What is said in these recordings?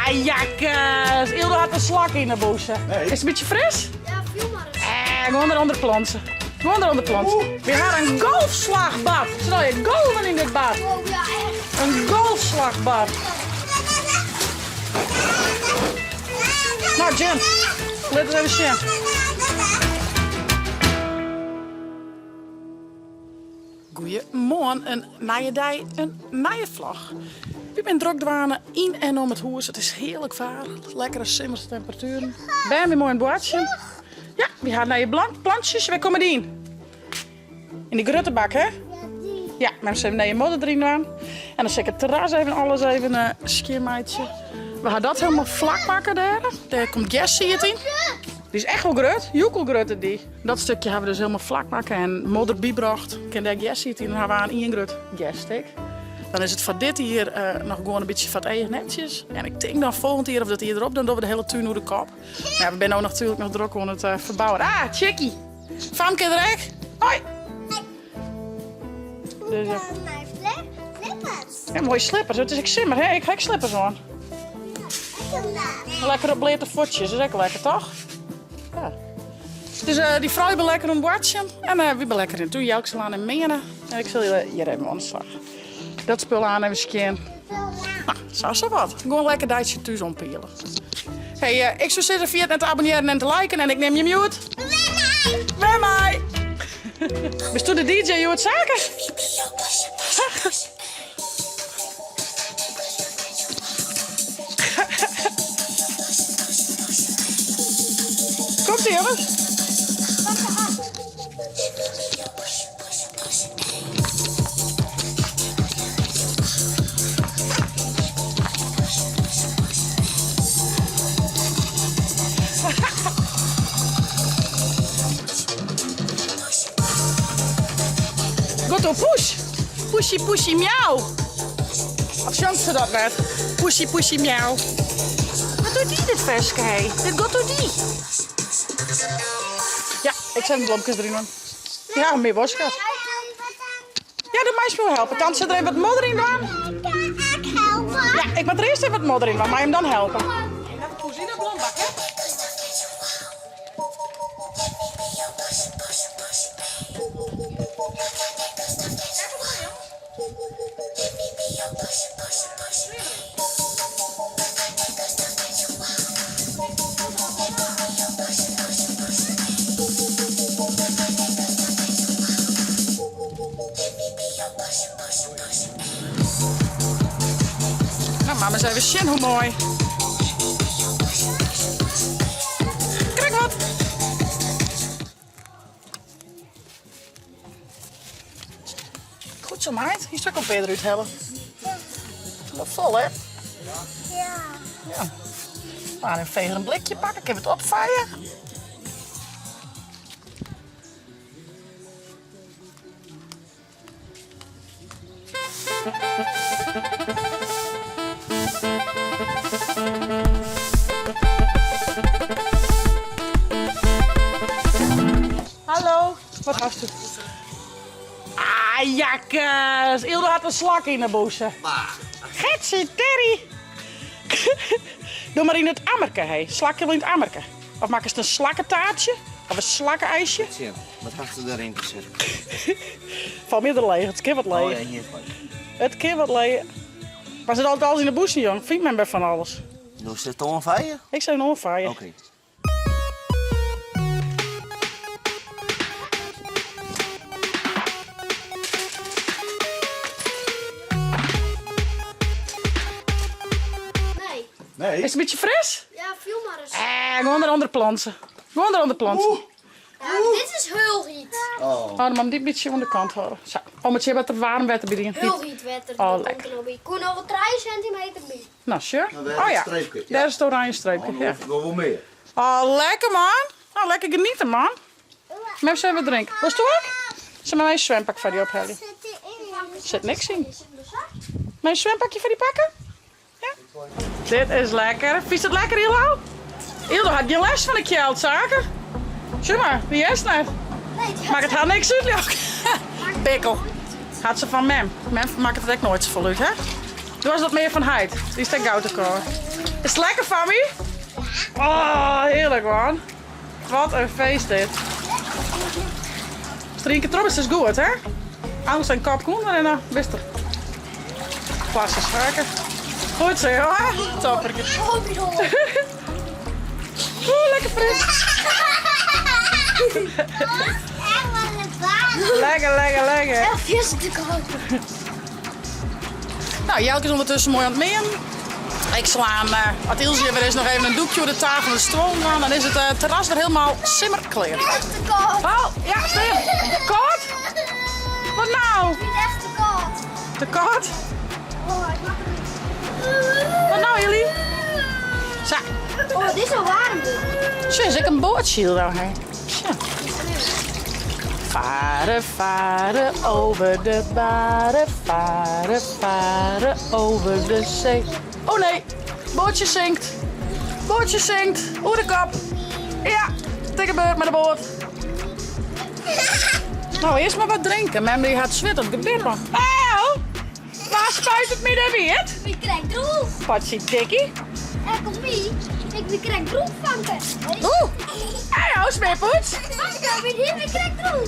Ah, jakkes! Ildo hat in slak yn de bûse. Nee. Is it in bytsje fris? Ja, fiel mar ris. Eh, gewoan derûnder planse. Gewoan derûnder planse. We ha in golfslagbad. Sit allegear golven yn dit bad. Oh ja, echt. In golfslagbad. Nou, Jim, lit ris even sjen. Goeiemoarn, in nije dei, in nije vlog. Wy binne drok dwaande yn en om it hûs. It is hearlik waar, lekkere simmerse temperatueren. Bern binne moai oan it boartsjen. Ja, wy ha nije plantsjes. Wêr komme dy yn? Yn de grutte bak, hè? Ja, mem sil even nije modder deryn dwaan. En dan sil ik it terras even alles even eh, skjinmeitsje. We ha dat helemaal flak makke dêr. Dêr komt gerssied yn. Dy is echt wol grut, joekelgrutte dy. Dat stukje ha we dus helemaal flak makke en modder bybrocht. Kin dêr gerssied yn en ha we aan ien grut gersstik. Dan is it foar dit jier eh, noch gewoan in bytsje foar it each netsjes. En ik tink dan folgjend jier of dat jier derop, dan dogge we de hele tún oer de kop. Maar ja, we binne no natuerlik noch drok oan it eh, ferbouwen. Ah, Chickie! Famke der ek? Hoi! Dus, uh, slippers. Ja, moaie slippers. It is ek simmer, hè? Ik ha ek slippers oan. Lekker op bleate fuotsjes, is ek lekker, toch? Ja. Dus uh, dy frou binne lekker oan it boartsjen. En uh, wy binne lekker yn 'e tún, Jelk sil aan en meane. En ik sil hjir even oan de slach. Dat spul aan even skjin. Nou, sa sa wat. Gewoan lekker deitsje thús ompiele. Hey, uh, ik soe sizze ferjit net te abonnearjen en te liken en ik nim jim hjoed. Wer mei! Bisto de DJ hjoed Sake? Komt ie jongens. Goed op, push. Pushy, pushy, miauw. Of sjongt se dat net? Pushy, pushy, miauw. Wat doet die dit ferske, hé? Dit gaat door die. Ja, ik zet de blomkes erin. Hoor. Ja, mear boadskap. Ja, do meist my wol helpe. Tante sil der even wat modder yn dwaan. Ik helpe. Ja, ik moat der earst even wat modder yn dwaan. Mei him dan helpe. Nou, mama eens even sjen hoe moai. Krekt wat. Goed zo, meid. Hier stuk al verder uithellen. Wel vol, hè? Ja. Ja. Maar een veger een blikje pakken. Ik even het opvaaien. Hallo, wat hast du? Ah, jakkes! Ildo hat in slak yn 'e bûse. Getsie, Terry! Doe mar yn it ammerke, hé. Slakje wol yn it ammerke. Of makkest in slakketaartsje? Of in slakkeijsje? Tsjin, wat hast der dêryn te sitten? Falt mear leech, it kin wat leech. Oh ja, hier is leech. It kin wat leech. Mar sit altyd alles yn de bûsen, jong. Fynt men by fan alles. Do sit oanfeien? Ik sit oanfeien. Oké. Nee. Nee. Is it in bytsje fris? Ja, fiel mar ris. Eh, gewoan derûnder planse. Gewoan derûnder planse. Oeh. Ja, dit is hiel hyt. Oh. Oh, dan moat dy in bytsje oan de kant hâlde. Sa. Oh, moat sjen wat der waarm wetter by dien. Hiel hyt wetter. Oh, komt lekker. der no by. Koe noch wol 3 sintimeter by. Nou, sjoch. Nou, dêr Oh is ja, it streepke. Ja. dêr is it oranje streepke. Oh, Ja. noch wol mear. Oh, lekker man. Nou, lekker genieten man. Mem sil wat drinke. Wolst do ek? Sil mem in swimpak foar dy ophelje? Sit niks yn. Mei in swimpakje foar dy pakke? Ja? Dit is lekker. Fynst it lekker, Ildo? Ildo hat gjin lêst fan de kjeld, Sake. Sjoch mar, dy hearst net. Makket har niks út, leau ik. Pikkel. Hat se fan mem. Mem makket it ek noait safolle út, hè? Doe was wat mear fan heit. Dy is gau te koud. Is it lekker, Fammy? Oh, hearlik man. Wat in feest dit. As der ien kear troch is, is it goed, hè? Anders in kop ûnder en dan bist der. Klasse saken. Goed zo, hoor. Topperke. Oeh, lekker fris. Lekker, lekker, lekker. Ja, veel te koud. Nou, Jelke is ondertussen mooi aan het meanen. Ik sla hem, eh, als Ilse weer is, nog even een doekje oer de tafel en de stoel aan. Dan is het eh, terras weer helemaal simmerklear. Echt te koud. Oh, ja, stil. Koud? Wat nou? Ik vind het echt te koud. Te koud? Oh, ik mag het niet. Wat nou, jullie? Zo. Oh, dit is al warm. Zo, is ik een bootje hier nou, hè? Tja. Varen, varen over de baren, varen, varen over de zee. Oh nee, bootje zinkt. Bootje zinkt. Oer de kop. Ja, het gebeurt met de boot. Nou, eerst maar wat drinken. Mem die gaat zwet op de gebit. Auw! Waar spuit het me daar weer? Ik krijg droeg. Patsie dikkie. Er komt wie. Ik krijg droeg vanken. Oeh. Auw, smeerpoets. Vanken, wie hier, ik krijg droeg.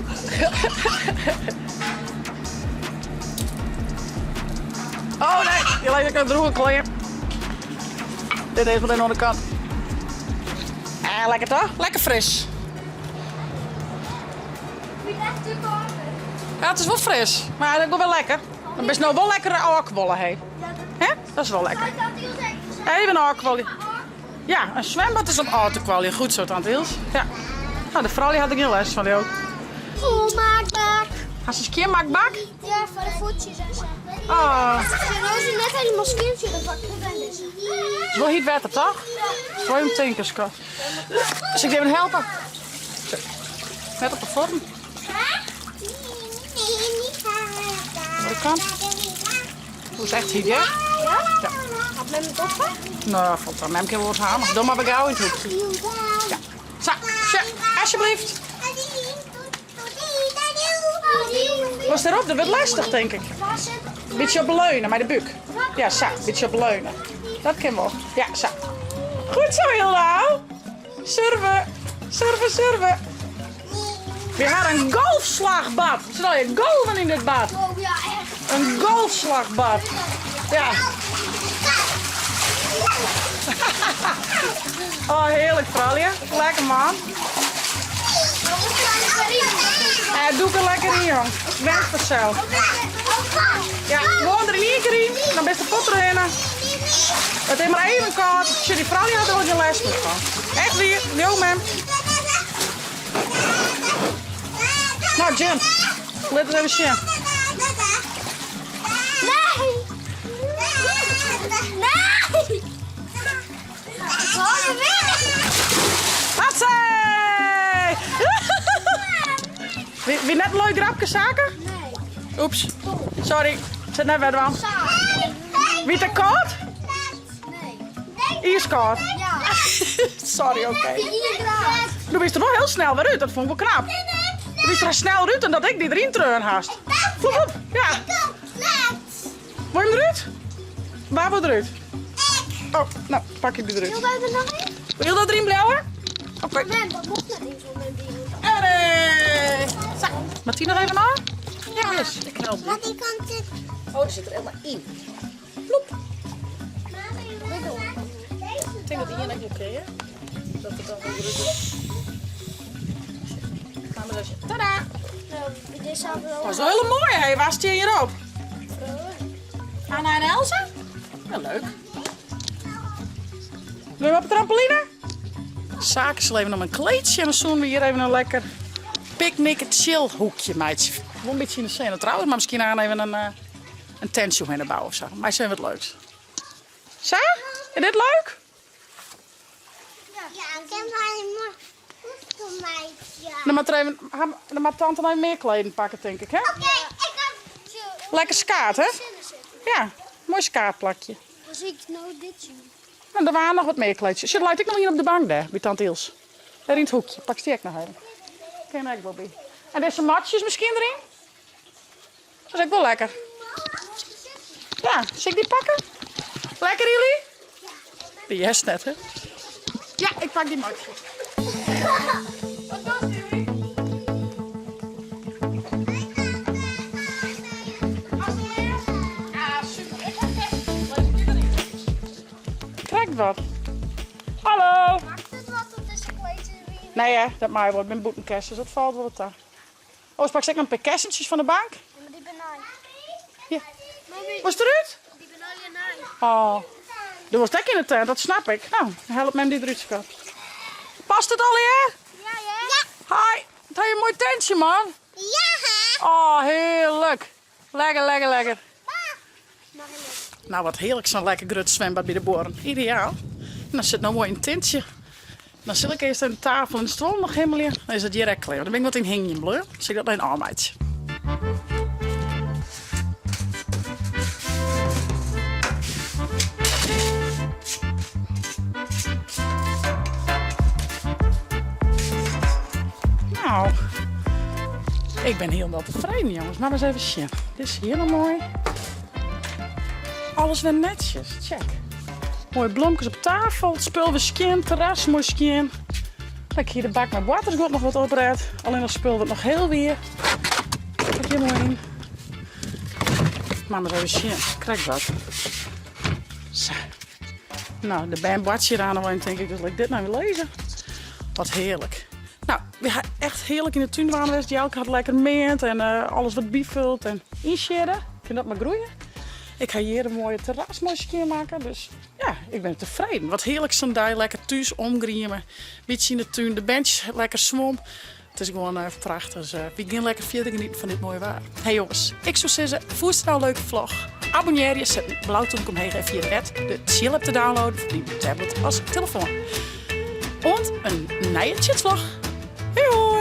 Oh nee, je lijkt ook een droge kleer. Dit even aan de onderkant. Eh, lekker toch? Lekker fris. Ik ben echt te koud. Ja, het is wel fris, maar dat is wel lekker. Dan ben je nou wel lekkere afkwollen, hè? Hè? Dat is wel lekker. Even een afkwollen. Ja, een zwembad is om af te kwallen. Goed zo, tante Ils. Ja. Nou, de vrouw die had ik heel les van die ook. Volmaakbak. Als je een maakbak? Ja, voor de voetjes en zo. Oh, Ja, nou is net helemaal skinfje, dan pak ik het en deze. het is wel heet water, toch? Het is wel een tinkerskast. Zal ik je even helpen? Zo. Net op de vorm. Andere kant. Hoe is echt heet, hè? Ja? Ja. Had men het op? Nou, valt wel. Mem kan wel wat halen. Doe maar bij jou in het hoekje. Ja. Zo, zo, alsjeblieft. Was erop? Dat wordt lastig, denk ik. Beetje op leunen, met de buik. Ja, zo. Beetje op leunen. Dat kan wel. Ja, zo. Goed zo, Hilda. Surfen. Surfen, surfen. We hadden een golfslagbad. Stel je golven in dit bad. Oh ja, echt. Een golfslagbad. Ja. Oh, heerlijk, Fralje. Lekker, man. Eh, doe ik er lekker in, jong. Werk vanzelf. Ja, gewoon er in één keer in. Dan best de pot erin. Het is maar even koud. Tje, die vrouw die had er wel geen les meer van. Echt weer. Jo, man. Nou, Jim. Let het even zien. Nee! Nee! Hou je weg! Hatsé! Wie, wie net een leuk grapje zaken? Nee. Oeps. Sorry. Zit net weer aan. Wie te koud? Nee. Ijskoud. Ja. Sorry, oké. Hier graad. Nu wist er wel heel snel weer uit, dat vond ik wel knap. Nu wist er snel uit dan dat ik die erin treun haast. Vloep, vloep. Ja. Wil je hem eruit? Waar wil eruit? Oh, nou, pak ik die eruit. Wil jij er nog in? Wil je dat erin blijven? Oké. Nee, dat mocht net niet zo met die. Hey. Zo. Martine nog even naar? Ja, wis. Ik help je. Maar die kant zit. Oh, die zit er helemaal in. Ploep. Ik denk dat die hier nog oké hè? Dat het dan wel druk is. Gaan we eens. Tada! Nou, dit zou wel. Dat is wel heel mooi, hè? Waar steen je hierop? Anna en Elsa? Ja, leuk. Wil je op de trampoline? Zaken zal even om een kleedje en dan zoeken we hier even een lekker picknick chill hoekje, meidje. Wel een beetje in de scène trouwens, maar misschien aan even een, eh, een tentje omheen bouwen of zo. Maar zijn wat leuks. Zo? Is dit leuk? Ja, ik heb maar een meisje. Dan moet, er even, dan moet tante nog even meer kleden pakken, denk ik, hè? Oké, ik heb. Lekker skaat, hè? Ja, mooi skaatplakje. Als ik nou dit zie. En er waren nog wat meer kleedjes. Zit laat ik nog hier op de bank daar, bij tante Ils. Daar in het hoekje. Pak die ook nog even. Ken ik Bobby. En deze matjes misschien erin? Dat is ook wel lekker. Ja, zal ik die pakken? Lekker jullie? De hearst net, hè? Ja, ik pak dy matje. Wat dochst, Jullie? Ja, super. Ik ha kerstjes. Lis ik dy deryn. Krekt wat. Hallo. Makket it wat op dizze kleedjes wie? Nee hè, dat mei wol. It binne bûtenkessens, dat falt wol wat ta. Oars pak ik noch in pear kessentsjes fan de bank. Ja, mar dy binne nij. Ja. Wolst derút? Dy binne allegear nij. Oh. Do wolst ek yn de tent, dat snap ik. No, help mem dy derút skopt. Past it allegear? Ja, ja. Hi, wat ha je in moai tentsje, man. Ja. Oh, heerlijk. Lekker, lekker, lekker. Nou, wat heerlijk zo'n lekker grut zwembad by de buorren. Ideaal. En dan sit no moai yn it tintsje. Dan sil ik earst even de tafel en de stuollen noch himmelje. Dan is it hjir ek klear. Dan bin ik wat yn hingjen bleaun. Sil ik dat noch even ôfmeitsje. Nou, ik bin hielendal tefreden jongens. Mar ris even sjen. Dit is hiel moai. Alles wer netsjes. Check. Moaie blomkes op tafel, it spul wer skjin, terras moai skjin. Ik hie de bak mei boartersguod noch wat opret. Allinnich it spul wat noch hiel wie. Pak hjir moai yn. Mar ris even sjen. Krekt wat. Sa. No, de bern boartsje hjir oan en tink ik, dus lit ik dit no even lizze. Wat hearlik. No, we ha echt hearlik yn de tún dwaande west. Jelke hat lekker meand en alles wat byfuld en ynsiedde. Kin dat mar groeie. Ik ha hjir in moaie terras moai skjinmakke, dus ja, ik bin tefreden. Wat hearlik sa'n dei, lekker thús omgrieme, bytsje yn de tún, de berntsjes lekker swom. It is gewoan prachtich, dus wy gean lekker fierder genieten fan dit moaie waar. Hey jonges, ik soe sizze, fûnst it no in leuke vlog? Abonnearje, set in blau tûmke omheech en ferjit net de Tsjil-app te downloaden foar dyn tablet as telefoan. Oant in nije Tsjitsvlog. Hoi hoi!